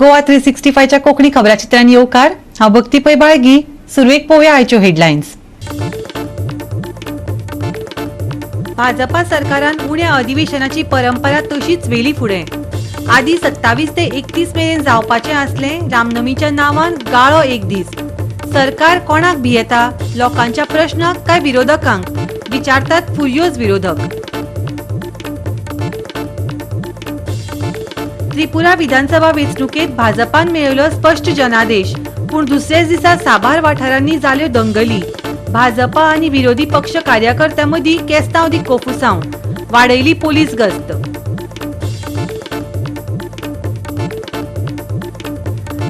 गोवा 365च्या कोंकणी खबराचित्रान येवकार. हांव भक्ती पै बाळगी. सुरवेक पळोवया आयच्यो हेडलायन्स. भाजपा सरकारान उण्या अधिवेशनाची परंपरा तशीच व्हेली फुडें. आदी 27 ते 31 मेरेन जावपाचें आसलें, रामनमीच्या नांवान गाळो एक दीस. सरकार कोणाक भियेता, लोकांच्या प्रश्नाक काय विरोधकांक, विचारतात फुर्योज विरोधक. त्रिपुरा विधानसभा वेंचणुकेत भाजपान मेळयलो स्पश्ट जनादेश, पूण दुसऱ्याच दिसा साबार वाठारांनी जाल्यो दंगली. भाजपा आनी विरोधी पक्ष कार्यकर्त्यां मदीं केस्तांव दी कोफुसांव. वाडयली पोलीस गस्त.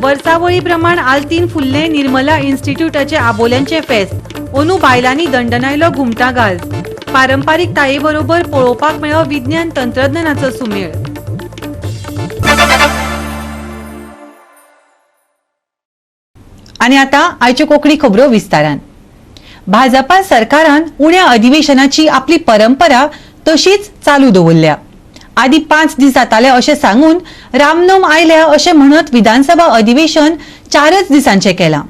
वर्सावळी प्रमाण आल्तीन फुल्लें निर्मला इन्स्टिट्यूटाचे आबोल्यांचें फेस्त. अंदू बायलांनी दंडनायलो घुमटां गाज. पारंपारीक ताये बरोबर पळोवपाक मेळ्ळो विज्ञान तंत्रज्ञानाचो सुमेळ. आनी आतां आयच्यो कोंकणी खबरो विस्तारान. भाजपा सरकारान उण्या अधिवेशनाची आपली परंपरा तशीच चालू दवरल्या. आदी 5 दीस जाताले अशें सांगून रामनम आयल्या अशें म्हणत विधानसभा अधिवेशन 4च दिसांचें केलां.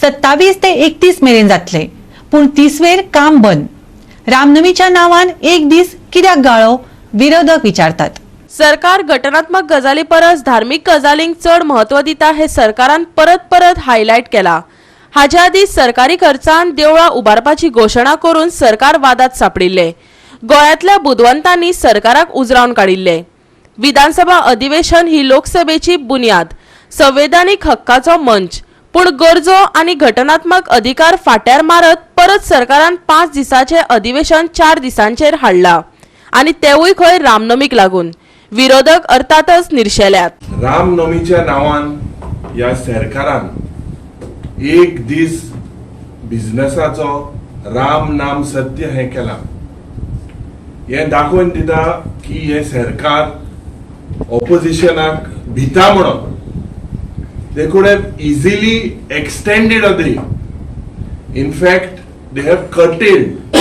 27 ते 31 मेरेन जातले, पूण 30वेर काम बंद. रामनमीच्या नांवान एक दीस कित्याक गाळो, विरोधक विचारतात. सरकार घटनात्मक गजाली परस धार्मीक गजालींक चड म्हत्व दिता हे सरकारान परत परत हायलायट केला. हाजे आदीं सरकारी खर्चान देवळां उबारपाची घोशणा करून सरकार वादात सापडिल्ले. गोंयांतल्या बुदवंतांनी सरकाराक उजरावन काडिल्ले. विधानसभा अधिवेशन ही लोकसभेची बुन्याद, संवैधानीक हक्काचो मंच, पूण गरजो आनी घटनात्मक अधिकार फाट्यार मारत परत सरकारान 5 दिसांचे अधिवेशन 4 दिसांचेर हाडला आनी तेवूय खंय रामनमीक लागून. विरोधक अर्थातच निर्शेल्यात. रामनवमीच्या नांवान ह्या सरकारान एक दीस बिझनसाचो राम नाम सत्य हें केलां. हें दाखोवन दिता की हें सरकार ऑपोजिशनाक भिता म्हणून. They could have easily extended a day. In fact, they have curtailed.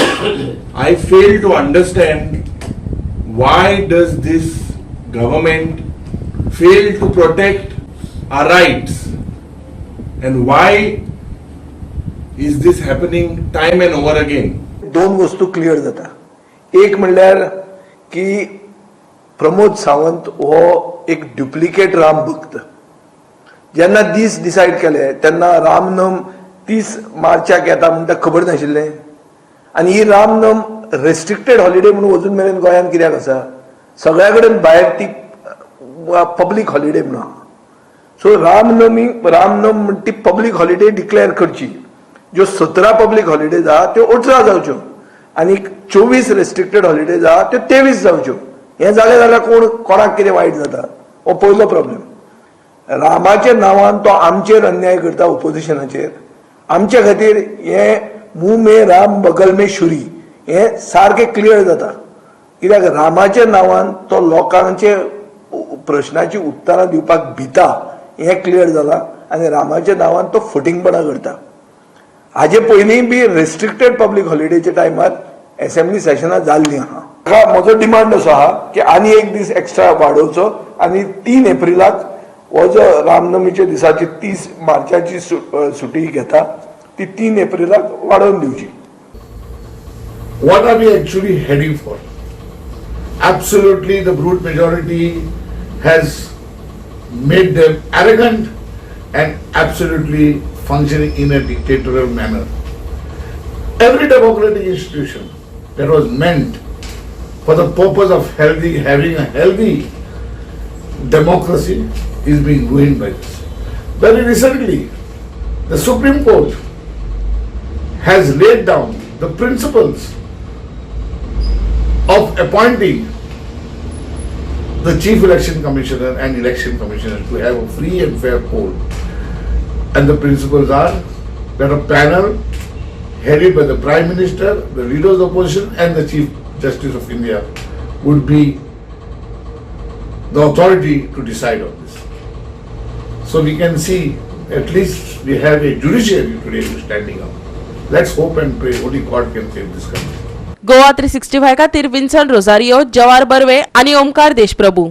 I fail to understand why does this government fail to protect our rights and why is this happening time and over again? दोन वस्तू clear जाता. एक म्हणल्यार की प्रमोद सावंत हो एक duplicate Ram भक्त. जेन्ना दीस डिसायड केले तेन्ना रामनम 30 मार्चाक येता म्हणटा खबर नाशिल्लें. आनी ही रामनम रेस्ट्रिक्टेड हॉलिडे म्हणून अजून मेरेन गोंयांत कित्याक आसा? सगळ्या कडेन भायर ती पब्लीक हॉलिडे म्हणून आहा. सो रामनमी, रामनम म्हण ती पब्लीक हॉलिडे डिक्लेअर करची. ज्यो 17 पब्लीक हॉलिडेज आहा त्यो 18 जावच्यो आनी 24 रेस्ट्रिक्टेड हॉलिडेज आहा त्यो 23 जावच्यो. हें जालें जाल्यार कोण कोणाक कितें वायट जाता? हो पयलो प्रॉब्लेम. रामाच्या नांवान तो आमचेर अन्याय करता, ओपोजिशनाचेर. आमचे खातीर हे मुंह में राम, बगल में छुरी हे सारकें क्लियर जाता. कित्याक रामाच्या नांवान तो लोकांचे प्रश्नाची उत्तरां दिवपाक भिता हें क्लियर जालां आनी रामाच्या नांवान तो फटींगपणां करता. हाजे पयलीं बी रेस्ट्रिक्टेड पब्लीक हॉलिडेच्या टायमार एसेंब्ली सेशनां जाल्लीं आहा. म्हाका म्हजो डिमांड असो आहा की आनी एक दीस एक्स्ट्रा वाडोवचो आनी 3 एप्रिलाक हो जो रामनमीच्या दिसाची 30 मार्चाची सुटी घेता ती 3 एप्रिलाक वाडोवन दिवची. What are we actually heading for? Absolutely, the brute majority has made them arrogant and absolutely functioning in a dictatorial manner. Every democratic institution that was meant for the purpose of having a healthy democracy is being ruined by this. Very recently, the Supreme Court has laid down the principles of appointing the Chief Election Commissioner and Election Commissioner to have a free and fair poll. And the principles are that a panel headed by the Prime Minister, the Leader of the Opposition and the Chief Justice of India would be the authority to decide on this. So we can see at least we have a judiciary today who is standing up. Let's hope and pray only God can save this country. Goa 365 खातीर Vinson Rosario, जवार बर्वे आनी ओमकार देशप्रभू.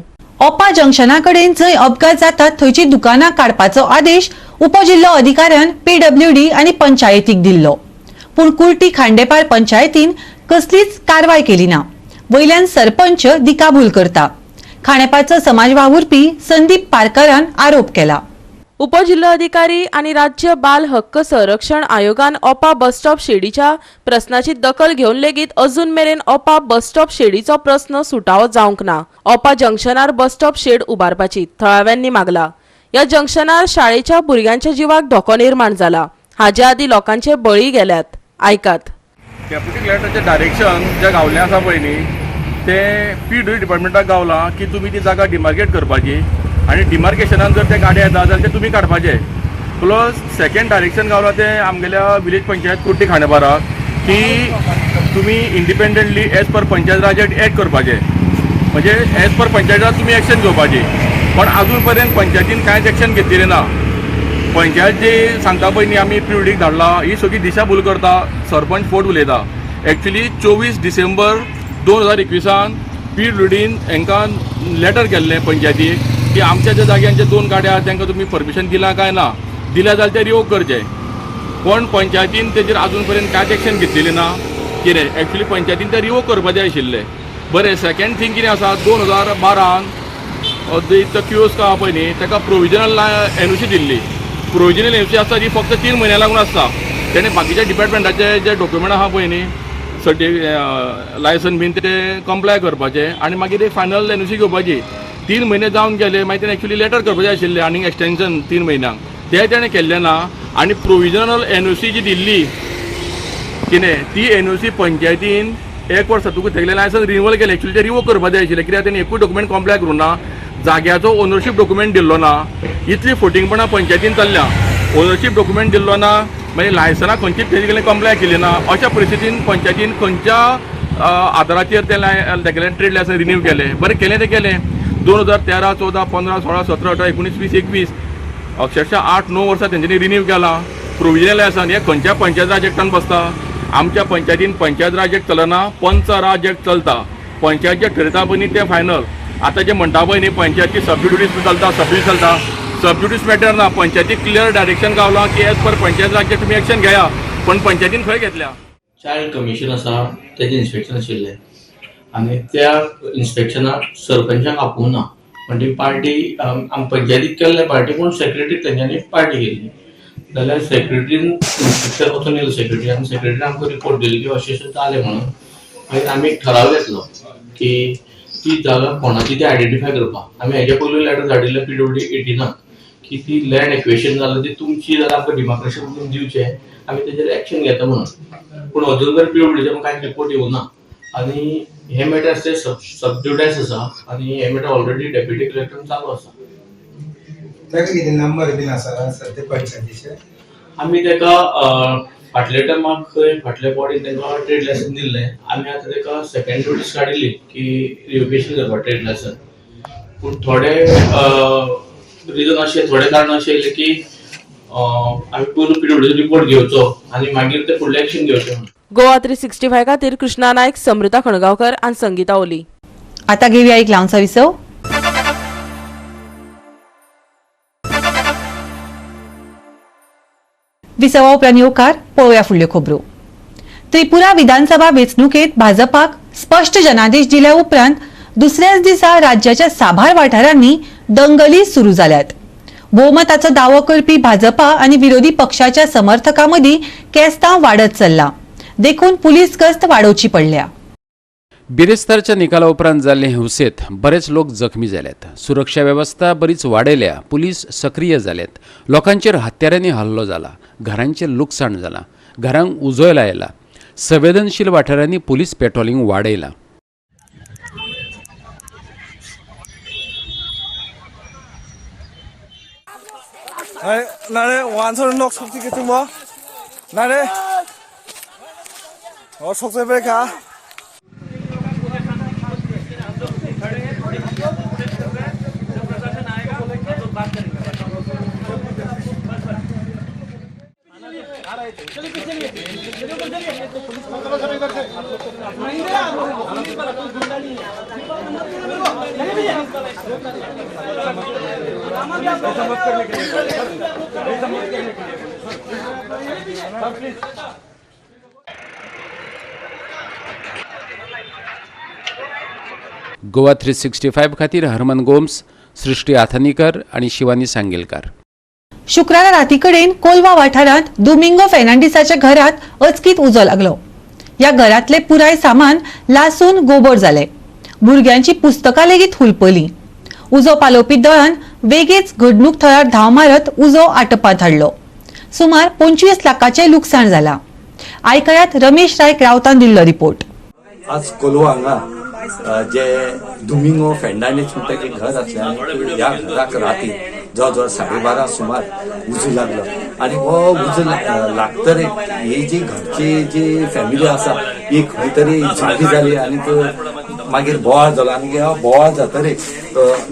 ओपा जंक्शना कडेन जंय अपघात जातात थंयची दुकानां काडपाचो आदेश उपजिल्लो अधिकाऱ्यान पीडब्ल्यूडी आनी पंचायतीक दिल्लो, पूण कुर्टी खांडेपार पंचायतीन कसलीच कारवाय केली ना. वयल्यान सरपंच दिकाभूल करता. खांडेपारचो समाज वावुरपी संदीप पारकरान आरोप केला. उपजिल्होधिकारी आनी राज्य बाल हक्क संरक्षण आयोगान ओपा बस स्टॉप शेडीच्या प्रस्नाची दखल घेवन लेगीत अजून मेरेन ओपा बस स्टॉप शेडीचो प्रस्न सुटावो जावंक ना. ओपा जंक्शनार बस स्टॉप शेड उबारपाची थळाव्यांनी मागला. ह्या जंक्शनार शाळेच्या भुरग्यांच्या जिवाक धोको निर्माण जाला. हाजे आदीं लोकांचे बळी गेल्यात. आयकात. डेप्युटी कलेक्टराचें डायरेक्शन जे गावलें आसा पळय न्ही तें पी डब्ल्यू डिपार्टमेंटाक गावलां की तुमी ती जागा डिमार्केट करपाची आनी डिमार्केशनान जर ते गाडी येता जाल्यार ते तुमी काडपाचे. प्लस सेकेंड डायरेक्शन गावलां तें आमगेल्या विलेज पंचायत कुर्टी खांडेपाराक की तुमी independently as per Panchayat Raj act act करपाचे, म्हणजे एज पर पंचायत राज तुमी एक्शन घेवपाची. पण अजून पर्यंत पंचायतीन कांयच एक्शन घेतलेलें ना. पंचायत जी सांगता पळय न्ही आमी पी धाडला ही सगळी दिशाभूल करता. सरपंच फोट उलयता. एक्चुली 24 डिसेंबर 2021 पी डब्ल्यूडीन हांकां लेटर केल्लें पंचायतीक की आमच्या ज्या जाग्यांचे 2 गाड्या आहा तांकां तुमी परमिशन दिलां काय ना, दिल्या जाल्यार तें रिवोक करचें. पण पंचायतीन तेजेर आजून पर्यंत कांयच एक्शन घेतलेली ना. कितें एक्चुली पंचायतीन तें रिवोक करपाचें आशिल्लें. बरें, सेकेंड थींग कितें आसा, 2012 तो कियोस्क आहा पळय न्ही ताका प्रोविजनल एनओसी दिल्ली. प्रोविजनल एनओसी आसता ती फक्त 3 म्हयन्या लागून आसता. तेणे बाकीच्या डिपार्टमेंटाचे जे डॉक्युमेंट आहा पळय न्ही लायसन बीन ते कंप्लाय करपाचे आनी मागीर एक फायनल एनओसी घेवपाची. 3 म्हयने जावन गेले मागीर तेणें एक्चुली लेटर करपाचें आशिल्लें आनीक एक्सटेंशन 3 म्हयन्यांक, तें तेणें केल्लें ना. आनी प्रोविजनल एनओसी जी दिल्ली कितें ती एनओसी पंचायतीन 1 वर्स जातकूच तेगेलें लायसन रिन्युअल केलें. एक्चुली तें रिवोक करपाचें आशिल्लें कित्याक तेणें एकूय डॉक्युमेंट कंप्लाय करूं ना, जाग्याचो ओनरशीप डॉक्युमेंट दिल्लो ना. इतली फोटिंगपणां पंचायतीन चल्ल्या. ओनरशीप डॉक्युमेंट दिल्लो ना, मागीर लायसनां खंयचीच तेजे कडेन कंप्लाय केली ना. अशा परिस्थितीन पंचायतीन खंयच्या आदाराचेर तें तेगेलें ट्रेड लायसन रिन्यू केलें. बरें केलें तें केलें. 2013, 14, 15, 16, 17, 18, 19, 20, 21 अक्षरशः 8-9 वर्सां तेंच्यांनी रिन्यू केलां प्रोविजनल लायसन. हें खंयच्या पंचायत राज एक्टान बसता? आमच्या पंचायतीन पंचायत राज एक्ट चलना, पंच राज एक्ट चलता. पंचायत जे ठरयता पळय न्ही तें फायनल. आतां जे म्हणटा पळय न्ही पंचायती सबज्युडिस चलता, सबज्युडिस चलता, सबज्युडिस मॅटर ना. पंचायतीक क्लियर डायरेक्शन गावलां की एज पर पंचायत राज्य तुमी एक्शन घेया, पण पंचायतीन खंय घेतल्या? चायल्ड कमिशन आसा तेजें इन्स्पेक्शन आशिल्लें आनी त्या इन्स्पेक्शनाक सरपंचाक आपोवना म्हणजे पार्टी आम पंचायतीक केल्ले पार्टी, पूण सेक्रेटरी तेंच्यांनी पार्टी केल्ली. जाल्यार सेक्रेटरीन इन्स्पेक्टर वचून येयलो सेक्रेटरी आनी सेक्रेटरीन आमकां रिपोर्ट दिली की अशें अशें जालें म्हणून. मागीर आमी एक ठराव घेतलो की ती जागा कोणाची ती आयडेंटिफाय करपाक. आमी हेज्या पयलू लेटर धाडिल्लें पीडब्ल्यूडी 18 की ती लँड एक्वेशन जाल्यार ती तुमची जाल्यार आमकां डिमार्केशन करून दिवचें, आमी तेजेर एक्शन घेता म्हणून. पूण अजून मेरेन पीडब्ल्यूडीचे आमकां कांय रिपोर्ट येवना आनी हे मॅटर ते सबज्युडायस आसा आनी हे मॅटर ऑलरेडी डेप्युटी कलेक्टरान चालू आसा. ताका कितें नंबर बीन आसा सद्या पंचायतीचे? आमी ताका फाटल्या टर्माक खंय फाटल्या बॉडीन तांकां ट्रेड लायसन दिल्लें. आमी आतां ताका सेकंड नोटीस काडिल्ली की रिवोकेशन करपाक ट्रेड लायसन. पूण थोडे रिजन अशें, थोडे कारण अशें येयले की आमी पयलू पीडब्ल्यूडीचो रिपोर्ट घेवचो आनी मागीर ते फुडलें एक्शन घेवचें म्हणून. गोवा 365 खातीर कृष्णा नायक, समृता खणगांवकर आनी संगीता ओली. आता घेऊया एक ल्हानसो विसव. विसवा उपरांत येवकार. पळोवया फुडल्यो खबरो. त्रिपुरा विधानसभा वेंचणुकेत भाजपाक स्पश्ट जनादेश दिल्या उपरांत दुसऱ्याच दिसा राज्याच्या साबार वाठारांनी दंगली सुरू जाल्यात. भोवमताचो दावो करपी भाजपा आनी विरोधी पक्षाच्या समर्थकां मदीं केस्तांव वाडत चल्ला, देखून पुलीस गस्त वाडोवची पडल्या. बिरेस्तारच्या निकाला उपरांत जाल्ले हिंसेत बरेच लोक जखमी जाल्यात. सुरक्षा वेवस्था बरीच वाडयल्या, पुलीस सक्रीय जाल्यात. लोकांचेर हत्यारांनी हल्लो जाला, घरांचें लुकसाण जालां, घरांक उजो लायला. संवेदनशील वाठारांनी पुलीस पेट्रोलिंग वाडयलां. गोवा 365 खातीर हरमन गोम्स, सृष्टी आथनीकर आनी शिवानी सांगेलकार. शुक्रारा रातीकडेन कोलवा वाठारांत दुमिंगो फेर्नांडीसाच्या घरात अचकीत उजो लागलो. ह्या घरांतले पुराय सामान लासून गोबर जाले. भुरग्यांची पुस्तकां लेगीत हुलपली. उजो पालोवपी दळान वेगीच घडणूक थळार धांव मारत उजो आटपांत हाडलो. सुमार 25 लाखाचें लुकसाण जाला. आयकयात रमेश रायक रावतान दिल्लो रिपोर्ट. आज कोलवा हांगा जे दुमिंगो फेर्नांडीस म्हणटा एक घर आसलें आनी ह्या घराक राती जवळ जवळ 12:30 सुमार उजो लागलो आनी हो उजो लागतरे ही जी घरची जी फॅमिली आसा ही खंय तरी जागी जाली आनी मागीर बोवाळ जालो आनी ह्या बोवाळ जातरे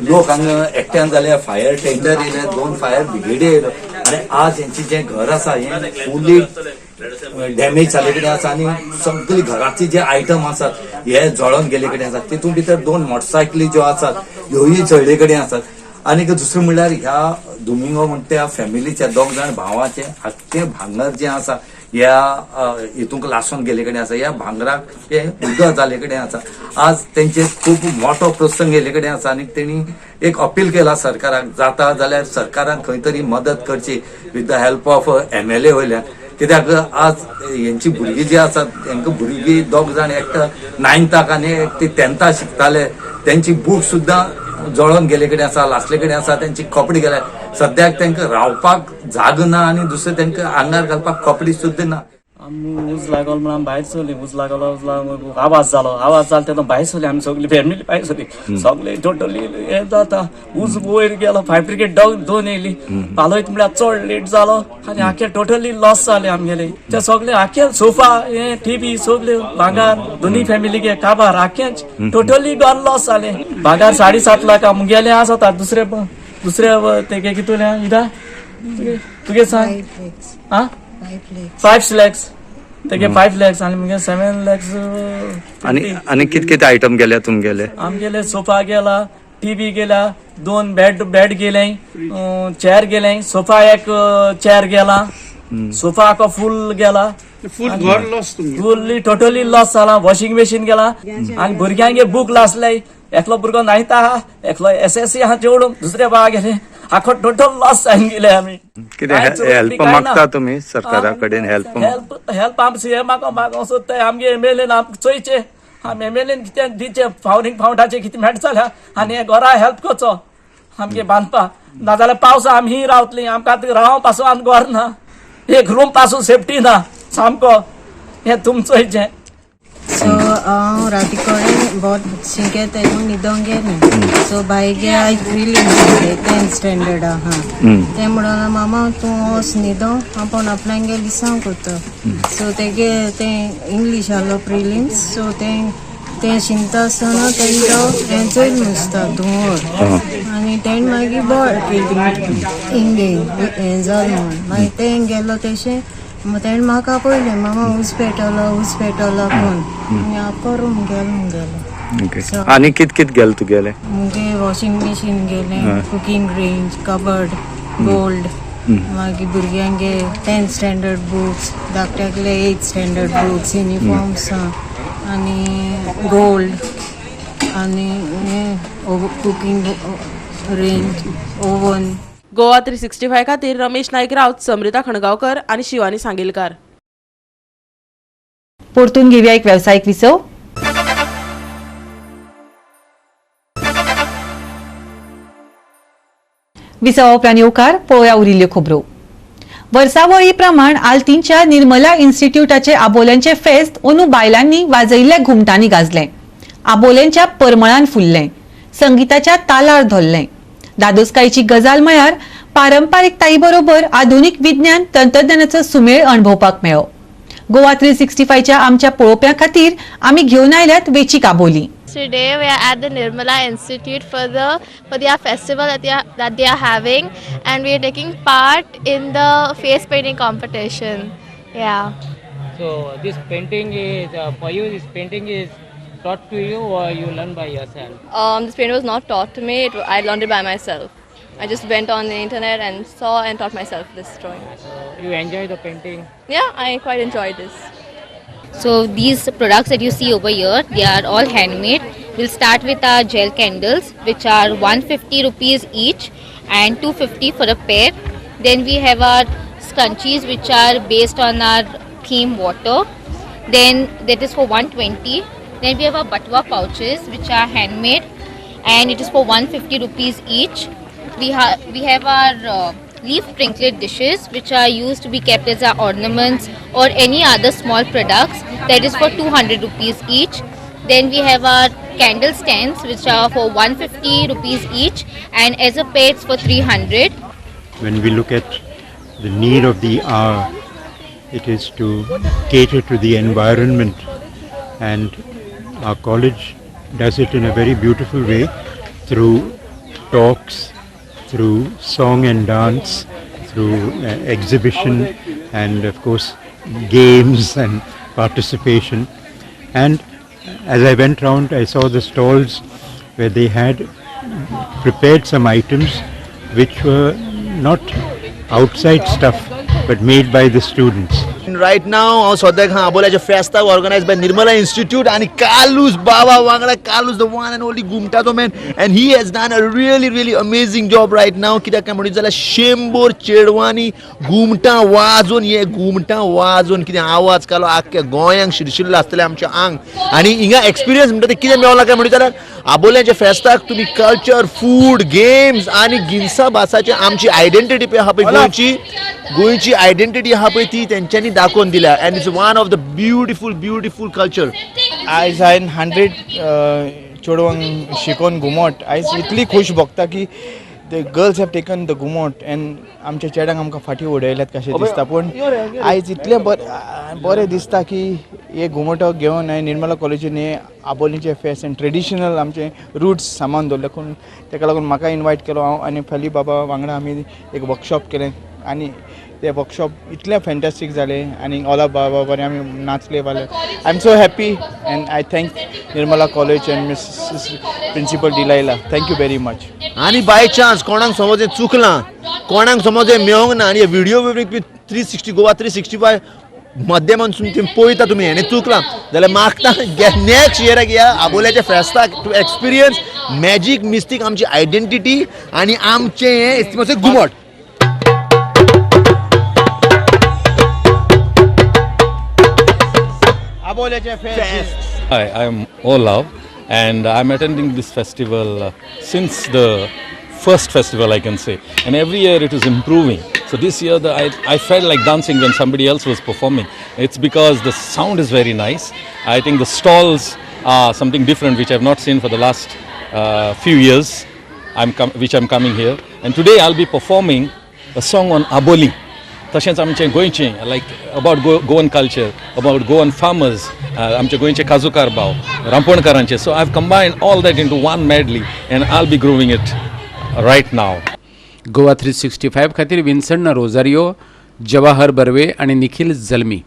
लोक हांगा एकट्यान जाले, फायर टेंडर येयले, 2 फायर ब्रिगेडी येयलो आनी आज हेंची जें घर आसा हें फुली डॅमेज जाल्ले कडेन आसा आनी सगळी घराची जे आयटम आसात हे जळोन गेल्ले कडेन आसात. तितून भितर 2 मोटरसायकली ज्यो आसात ह्योय जळ्ळे कडेन आसात. आनी दुसरें म्हणल्यार ह्या दुमिंगो म्हणटा त्या फॅमिलीच्या 2 जाण भावाचें आख्खें भांगर जें आसा ह्या हितूंक लासून गेल्ले कडेन आसा. ह्या भांगराक हें उदक जाल्ले कडेन आसा. आज तेंचेर खूब मोठो प्रसंग येयल्ले कडेन आसा आनी तेणी एक अपील केला सरकाराक, जाता जाल्यार सरकारान खंय तरी मदत करची with the help of MLA वयल्यान. कित्याक आज हेंची भुरगीं जी आसात हेंकां भुरगीं 2 जाण एकटा 9थाक आनी एकटी 10थाक शिकताले, तेंची बूक सुद्दां जळोन गेल्ले कडेन आसा, लासले कडेन आसा, तेंची कपडे गेले. सद्याक तेंकां रावपाक जागो ना आनी दुसरें तेंकां आंगार घालपाक कपडे सुद्दां ना. आमी उज लागलो म्हणून आमी भायर सरली. उज लागलो, उज लागलो, आवाज जालो, आवाज जालो तेन्ना भायर सरली आमी सगळी फॅमिली भायर सरली, सगळे टोटली हें जाता. उज वयर गेलो, फायर ब्रिगेड 2 येयली, पालयत म्हळ्यार चड लेट जालो आनी आख्खे टोटली लॉस जाले आमगेले. ते सगळे आख्खे सोफा हे टीव्ही सगळे भांगार दोनूय फॅमिलीगे काबार आख्खेच टोटली गॉन लॉस जाले. भांगार 7.5 लाख मुगेले आसता. दुसरे दुसरे तेगे कितले इदा तुगे सांग आं 5 lakhs तेगे 5 lakhs आनी मुगे 7 lakhs. आनी आनी कित कित आयटम गेले तुमगेले? आमगेले सोफा गेला, टीव्ही गेला, 2 बेड गेले, चेअर गेले, सोफा एक चेअर गेला, सोफा आखो फुल गेला, फुल घर लॉस, फुल्ली टोटली लॉस जाला. वॉशिंग मशीन गेला आनी भुरग्यांगे बूक लासले. एकलो भुरगो नायता आहा, एकलो SSC आहा जेवडून, दुसरे बाबा गेले, आखो टोटल लॉस जावन गेले आमी. कितें हेल्प मागता तुमी सरकारा कडेन? हेल्प हेल्प हेल्प आम सीएमाक मागोंक सोदताय. आमगे MLA आमकां चोयचें, आम MLA कितें दिचें, फावरींग फावटाचें कितें मेळटा जाल्यार आनी हे घरा हेल्प करचो आमगे बांदपा. नाजाल्यार पावसा आमी रावतली, आमकां आतां रावों पासून आमकां घर ना, एक रूम पासून सेफ्टी ना सामको. हें तुम चोयचें. सो हांव राती कडेन बोत शिंकेत येवन न्हिदोंक गेलें. सो बायगे आयज प्रिलिम्स आसले 10th standard आहा. तें म्हणून मामा तूं वच न्हिदो, हांव पण आपणांगे लिसांव करता. सो तेगे तें इंग्लीश आहलो प्रिलिम्स. सो तें तें शिंता आसतना तेंचो हें चोयल नुस्ता धुंवर आनी तेणें मागीर बोळ केली इंगे हें जालें म्हूण. मागीर तें गेलो तेशें तेणें म्हाका पयलें मामा उज पेटलो, उज पेटलो कोण आनी आखो रूम गेलो मुगेलो. आनी कित कित गेलें तुगेलें? मुगे वॉशिंग मशीन गेलें, कुकींग रेंज, कबर्ड, गोल्ड, मागीर भुरग्यांगे 10th standard books, धाकट्याकले 8th standard books, uniforms आनी गोल्ड आनी कुकींग रेंज, ओवन. गोवा 365 खातीर रमेश नायक राऊत, समृता खणगांवकर आनी शिवानी सांगेलकार. परतून घेऊया एक व्यावसायिक विसव. विसवा उपरांत येवकार पळोवया उरिल्ल्यो खबरो. वर्सावळी प्रमाण आल्तींच्या निर्मला इन्स्टिट्यूटाचे आबोल्यांचे फेस्त अंदू बायलांनी वाजयिल्ल्या घुमटांनी गाजलें, आबोल्यांच्या परमळान फुल्लें, संगीताच्या तालार धोल्लें. दादोसकायची गजाल म्हळ्यार पारंपारिकताई बरोबर आधुनिक विज्ञान तंत्रज्ञानाचो सुमेळ अणभवपाक मेळ्ळो. गोवा 365च्या आमच्या पळोवप्यां खातीर आमी घेवन आयल्यात वेचीक आबोली. Today we are at the Nirmala Institute for their festival that they are having, and we are taking part in the face painting competition. Yeah. So this painting is for you. This painting is taught to you, or you learn by yourself? This painting was not taught to me. I learned it by myself. I just went on the internet and saw and taught myself this drawing. So you enjoy the painting? Yeah, I quite enjoyed this. So these products that you see over here, they are all handmade. We'll start with our gel candles, which are 150 rupees each and 250 for a pair. Then we have our scrunchies, which are based on our theme water. Then that is for 120. Then we have our batwa pouches, which are handmade, and it is for 150 rupees each. We have our leaf sprinkler dishes, which are used to be kept as our ornaments or any other small products. That is for 200 rupees each. Then we have our candle stands, which are for 150 rupees each, and as a pair it's for 300. When we look at the need of the hour, it is to cater to the environment, and our college does it in a very beautiful way through talks, through song and dance, through exhibition, and of course games and participation. And as I went round, I saw the stalls where they had prepared some items which were not outside stuff but made by the students. Right now हांव सद्याक हांव आबोल्याच्या फेस्ताक organise बाय Nirmala institute आनी कार्लूस बाबा वांगडा Carlos the one and only घुमटाचो man, and he has done a really really amazing job right now. कित्याक काय म्हणून जाल्यार 100 चेडवांनी घुमटां वाजोवन, हे घुमटां वाजोवन कितें आवाज कालो आख्ख्या गोंयांक शिरशिरलें आसतलें आमचें आंग. आनी हिंगा एक्सपिरियन्स म्हणटा तें कितें मेवला काय म्हणून जाल्यार आबोल्याच्या फेस्ताक तुमी कल्चर, फूड, गेम्स आनी गिन्सा भासाची आमची आयडेंटिटी पळय आहा पळय, गोंयची आयडेंटिटी आहा पळय ती तेंच्यांनी दाखोवन दिल्या. And it's one of the beautiful beautiful culture. आयज हांवें 100 चेडवांक शिकोवन घुमट आयज इतली खूश भोगता की the girls have taken the ghumot and आमच्या चेड्यांक आमकां फाटीं उडयल्यात कशें दिसता. पूण आयज इतलें बरें दिसता की हे घुमटो घेवन हांवें निर्मला कॉलेजीन हे आबोलीचें फेस्त आनी ट्रेडिशनल आमचे रुट्स सांबाळून दवरले. पूण ताका लागून म्हाका इनवायट केलो हांव आनी फेली बाबा वांगडा आमी एक वर्कशॉप केलें आनी ते वर्कशॉप इतले फॅन्टास्टीक जाले आनी ओला बाबा बरें आमी नाचले वाले. I am so happy and I thank Nirmala college and miss principal Delilah. Thank you very much. आनी बाय चान्स कोणाक समज हें चुकलां, कोणाक समज हें मेळोंक ना आनी हे व्हिडियो 360 गोवा 365 माध्यमांतसून तुमी पळयता तुमी हेणें चुकलां जाल्यार मागता नेक्स्ट इयराक या आबोल्याच्या फेस्ताक टू एक्सपिरियन्स मॅजीक मिस्टीक आमची आयडेंटिटी आनी आमचें हें घुमट. Hi, I'm Olav and I'm attending this festival since the first festival, I can say, and every year it is improving. So this year I felt like dancing when somebody else was performing. It's because the sound is very nice. I think the stalls are something different which I've not seen for the last few years which I'm coming here. And today I'll be performing a song on Aboli. तशेंच आमचें गोंयचें लायक about Goan culture, about Goan farmers, आमचे गोंयचे काजूकार भाव, रांपणकारांचे. So I have combined all that into one medley and I will be growing it right now. Goa 365 खातीर Vinson Rosario, Jawahar Barve आनी Nikhil Jalmi.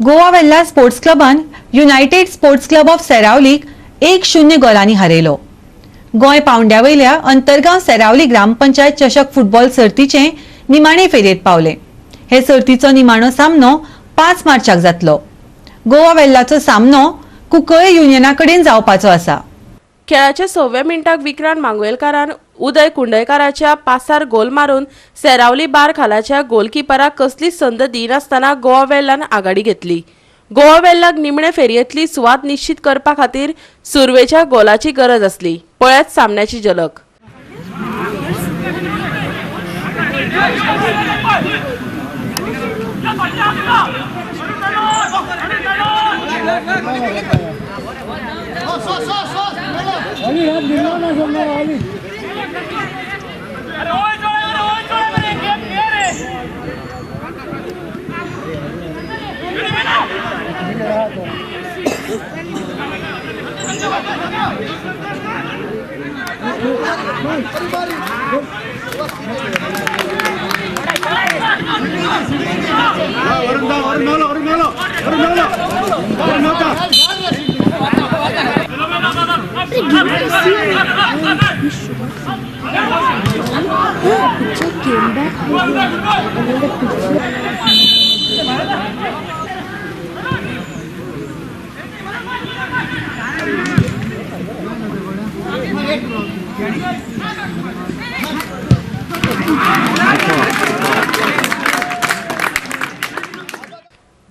Goa Velha sports क्लबान United Sports Club of सेरावलीक 1-0 गोलांनी हारयलो. गोंय पावंड्या वयल्या अंतरगांव सेरावली ग्रामपंचायत चषक फुटबॉल सर्तीचे निमाणे फेरयेत पावले. हे सर्तीचो निमाणो सामनो 5 मार्चाक जातलो. गोवा वेल्लाचो सामनो कुंकळे युनियना कडेन जावपाचो आसा. खेळाच्या 6व्या मिनटाक विक्रांत मांगवेलकारान उदय कुंडयकाराच्या पासार गोल मारून सेरावली बार खालाच्या गोलकिपराक कसलीच संद दिनासतना गोवा वेल्लान आघाडी घेतली. गोवा वेल्लाक निमणे फेरयेंतली सुवात निश्चित करपा खातीर सुरवेच्या गोलाची गरज आसली. पळयात सामन्याची झलक.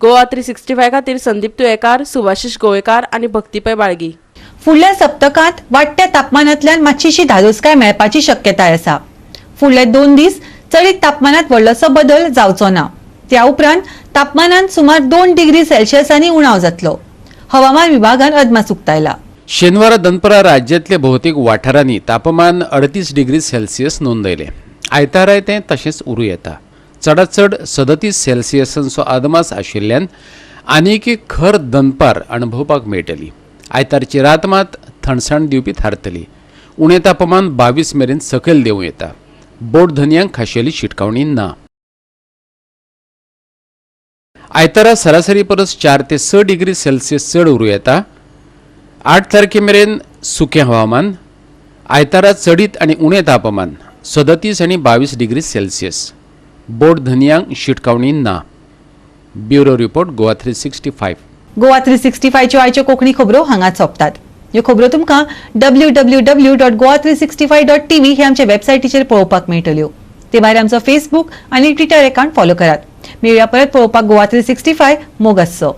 गोवा 365 खातीर संदीप तुयेकार, सुभाषिश गोवेकार आनी भक्ती पै बाळगी. फुडल्या सप्तकांत वाडट्या तापमानांतल्यान मातशीशी धादोसकाय मेळपाची शक्यताय आसा. फुडले 2 दीस चडीत तापमानांत व्हडलोसो बदल जावचो ना. त्या उपरांत तापमानांत सुमार 2 डिग्री सेल्सियसांनी उणाव जातलो. हवामान विभागान अदमास उक्तायला. शेनवारा दनपरा राज्यांतल्या भोवतेक वाठारांनी तापमान 38 डिग्री सेल्सियस नोंदयलें. आयताराय तें तशेंच उरूं येता. चडात चड 37 सेल्सियसांचो अदमास आशिल्ल्यान आनीक एक खर दनपार अणभवपाक मेळटली. आयतारची रात मात थंडसाण दिवपी थारतली. उणें तापमान 22 मेरेन सकयल देंवूं येता. बोट धनयांक खाशेली शिटकावणी ना. आयतारा सरासरी परस 4 ते 6 डिग्री सेल्सियस चड उरूं येता. 8 तारखे मेरेन सुकें हवामान. आयतारा चडीत आनी उणें तापमान 37 आनी 22 डिग्री सेल्सियस. बोट धनयांक शिटकावणी ना. Bureau report, Goa 365. Goa 365च्यो आयच्यो कोंकणी खबरो हांगाच सोंपतात. ह्यो खबरो तुमकां www.goa365.tv हे आमच्या वेबसायटीचेर पळोवपाक मेळटल्यो. ते भायर आमचो फेसबूक आनी ट्विटर अकाउंट फॉलो करात. मेळुया परत पळोवपाक गोवा 365. मोग आसचो.